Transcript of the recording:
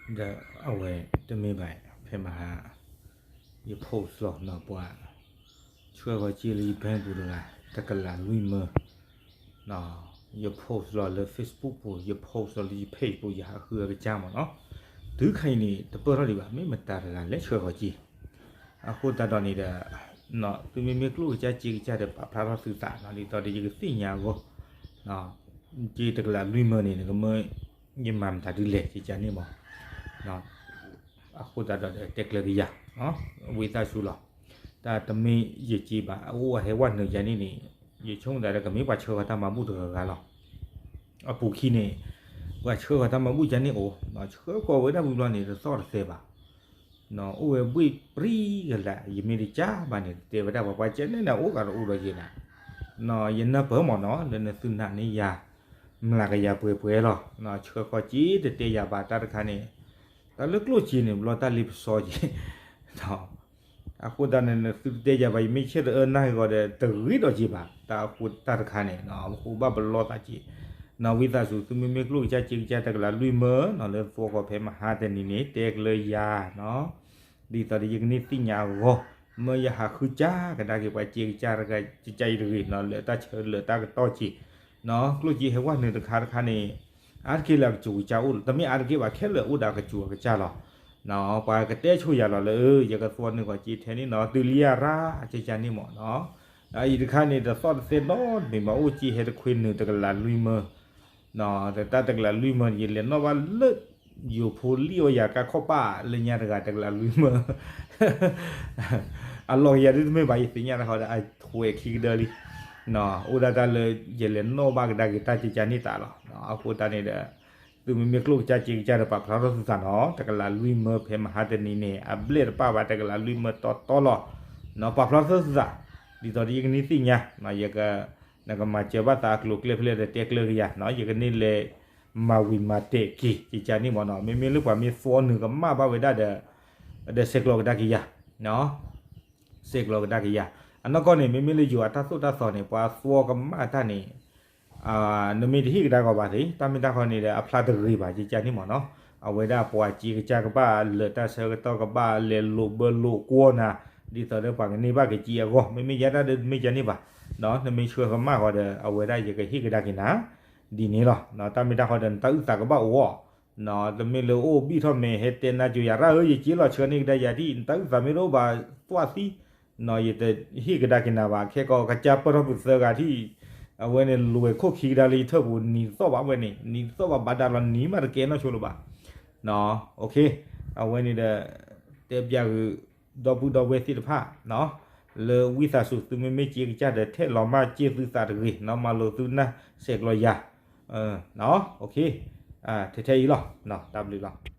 ဒီးအဝဲတမ့ၢ်ဘၣ် ဖဲမဟါ ယ post လီၤနီၤ ပှၤ ဆှၢဃီၤစ့လၢယ bank ပူၤတဂၤ တကလးလွံၢ်မၢ ယ post လီၤလၢ Facebook ပူၤ ယ post လီၤလၢယ page ပူၤ ယဟးဃုအကစၢ်မၢ်နီၤ. တုၤခဲအံၤန့ၣ် တပၢၢ်ထီၣ်ဒံးဘၣ် မ့ၢ်မတၤတဂၤလဲၣ်ဆှၢဃီၤစ့ အဃိသတးဒီးန့ၣ်ဒီး သုမ့မ့ၢ်ကျိၣ်ကစၢ်စ့ကစၢ်ဒီး ပာ်ဖျါထီၣ်သုသးနီၤ ဒ်သိးဒီးယကသ့ၣ်ညါအဂီၢ် စ့တကလးလွံၢ်မၢန့ၣ် နကမၢ ယမၤမတၤဒ်လဲၣ် ကကန့ၣ်မၢ် အဃိသတးဒီးတဲကျၢၤကယၤ ဝံသးစူၤလီၤ. တၢ်တမ့ၢ်ယစ့ဘၣ် အအိၣ်အဟဲဝဲနုာ်ယၤန့ၣ်န့ၣ် ယဆိကမိၣ်သးဒီး ကမ့ၢ်ပှၤဆှၢဃီၤတၢ်မၤဘူၣ်တဂၤဂၤလီၤ. အပူၤခံန့ၣ် ပှၤဆှၢဃီၤတၢ်မၤဘူၣ်ယၤန့ၣ်အိၣ် ဆှၢဃီၤဝဲဒၣ်ဝံၤဘျီန့ၣ် တသီၣ်တသဲဘၣ် အိၣ်ဝဲဘှ့ၣ်ပြံကလး ယမ့ၢ်တကးဘၣ်န့ၣ် တဲဝဲဒၣ်ပှၤ ပှၤကဲန့ၣ်န့ၣ် အိၣ်ဂၤတအိၣ်ဒီးယဲနၤ ယနၢ်ပၢၢ်မၢ်နီၤ လၢနသုနာ်န့ၢ်ယၤ မျးကယၤပှဲၤပှဲၤလီၤ. ဆှၢဃီၤစ့တတဲယၤဘၣ်တၢ်တခါန့ၣ် တၢ်လၢကျိၣ်စ့န့ၣ် ဘျီတၢ်လ့ပစီက့ၤ အဃိသတးန့ၣ် နသုတတဲယၤဘၣ် ယမ့ၢ်ဆဲးတအၢနၢ်ဟ့ၣ်ဂီၤဒီး တဂ့ၤဒီးက့ၤဘၣ် တၢ်အဃိတၢ်တခါန့ၣ် ပဃိဘၣ်ပလီၢ်သးက့ၤ နီၤ ဝံသးစူၤ သုမ့မ့ၢ်ကျိၣ်ကစၢ်စ့ကစၢ်တကလးလွံၢ်မၢနီၤ လၢသဝီဃီၤဖဲမဟါတနံၤန့ၣ် တဲကျၢၤယၤနီၤ ဒ်သိးဒီးယကန့ၢ်သ့ၣ်ညါအဂီၢ် မၢယဟးဃုကစၢ်ကဒါက့ၤပှၤစ့ကစၢ်တဂၤ ကကစၢ်အံၤတဂ့ၤနီၤ လၢတၢ်ဆၢလၢတၢ်ကတီၢ်က့ၤ နီၤ ကျိၣ်စ့ဟဲဝဲနုာ်တခါတခါန့ၣ် အါတက့ၢ်လၢအကစူၤကစၢ်အိၣ်လီၤ တမ့ၢ်အါတက့ၢ်ဘၣ် ခဲလၢာ်အိၣ်ဒီးအကစူၤအကစၢ်လီၤ. ပှၤကတဲဆိယၤလီၤလၢ ယကသဝီနုာ်ဃီၤစ့ထဲန့ၣ်နီၤ တုၤလံယၤရၣ် ကကန့ၣ်မၢ်နီၤ အအံၤတခါန့ၣ် တသီၣ်တသဲနီတမံၤဘၣ် အိၣ်စ့ဟဲတခွ့နုာ်တကလးလွံၢ်မၢ တၢ်တကလးလွံၢ်မၢန့ၣ် ယလဲၤနီၣ်ဘၣ်လၢ ယိၤဖိလံၣ်အီၣ်ယၤကါခီၣ်ပၢ်လၢညါတဂၤ တကလးလွံၢ်မၢ အလီၢ်ကယၤဒ်တမ့ၢ်ဘၣ် ယသ့ၣ်ညါတခီဒီး အထွဲခံကဒၢလံ အိၣ်ဒၣ်တၢ်လၢ ယလဲၤနီၣ်ဘၣ်ကဒါက့ၤတၢ်ကကန့ၣ်သးလီၤ. အဃိသတးန့ၣ်ဒီး သုမ့မ့ၢ်ကျိၣ်ကစၢ်စ့ကစၢ်ဒီး ပာ်ဖျါထီၣ်သုသးနီၤ တကလးလွံၢ်မၢဖဲမဟါတနံၤန့ၣ် အဘျဲၣ်တပၣ်ဘၣ် တကလးလွံၢ်မၢတီတီလီၤ. ပာ်ဖျါထီၣ်သုသး ဒ်သိးဒီးယကန့ၢ်သ့ၣ်ညါ ယက နကမၤစၢၤဘၣ်သးအကျိၤကျဲဖဲလဲၣ်ဒီးတဲကျၢၤကယၤနီၤ ယကန့ၢ်လဲၤ မၤဝံၤမၤတဲာ်က့ၤ ကကန့ၣ်မၢ်နီၤ မ့မ့ၢ်လၢပှၤမ့ၢ်သီနုာ်ကမၣ်ဘၣ်ဝဲဒၣ်ဒီး ဒီးဆဲးကျိးကဒါက့ၤယၤ ဆဲးကျိးကဒါက့ၤယၤ အနီၢ်ကီၢ်န့ၣ် မ့မ့ၢ်လၢယိၤအတၢ်သိၣ်တၢ်သီန့ၣ် ပှၤသီကမၣ်တၢ်န့ၣ် နမ့ၢ်တဟ့ၣ်ကဒါကီးဘၣ်သ့ တၢ်မ့ၢ်တၢ်ခီန့ၣ်ဒီး အဖျါတဂ့ၤဘၣ် ကကန့ၣ်မၢ်နီၤ အဝဲဒၣ်ပှၤစ့ကစၢ်ကဘၣ်လၢာ်တၢ်ဆၢကတီၢ်ကဘၣ်လဲၤလိာ်ဘၢလိာ်ကွီၢ်နၤ ဒ်သိးဒီးပှၤကန့ၢ်ဘၣ်ကစ့အဂီၢ် မ့မ့ၢ်ယဲဒၣ်ဒီးမ့ၢ်ကန့ၢ်ဘၣ် နမ့ၢ်ဆှၢကမၣ်ဃီဒီး အဝဲဒၣ်ယကဟ့ၣ်ကဒါက့ၤနၤ ဒ်န့ၣ်လီၤ. တၢ်မ့ၢ်တၢ်ခီဒီး နတၢ်အုၣ်သးကဘၣ်အိၣ်အီၤ တမ့ၢ်လၢအိၣ်ဘံၣ်ထီၣ်မဲာ် ဟဲတဲနၤကိၤယၤရၣ်ဧၢ ယစ့လီၤဆှၢန့ၢ်ကဒါယၤဒ် နတၢ်အုၣ်သးမ့ၢ်တအိၣ်ဘၣ်သွးသံ ယတဟ့ၣ်ကဒါက့ၤနၤဘၣ် ခဲကီးကစၢ်ပၢၢ်ထီၣ်ပူၤသၢဂၤထံၣ် အဝဲန့ၣ်လွဲၢ်ခိၣ်ခံကဒါလၢယထၢၣ်ပူၤ နံၤသီၣ်ဘၣ်ဝဲန့ၣ် နံၤသီၣ်ဘၣ်ဘၣ်ဒါလီၤ နံၤမးတကဲနီၢ်ဆိလၢၤဘၣ် အဝဲန့ၣ်ဒီး တဲပျးဂုာ် ဒီပုၢ်ဒီဝဲၢ်သ့ၣ်တဖၣ် လၢဝံသးစူၤ သုမ့မ့ၢ်စ့ကစၢ်ဒီး ထဲလီၤမၢ်စ့သုသးတဂ့ၤနီၤ မၤလိာ်သုနၢ်ဆဲးကျိးယၤ ထဲထဲအံၤလီၤ တၢ်ဘျုးလီၤ.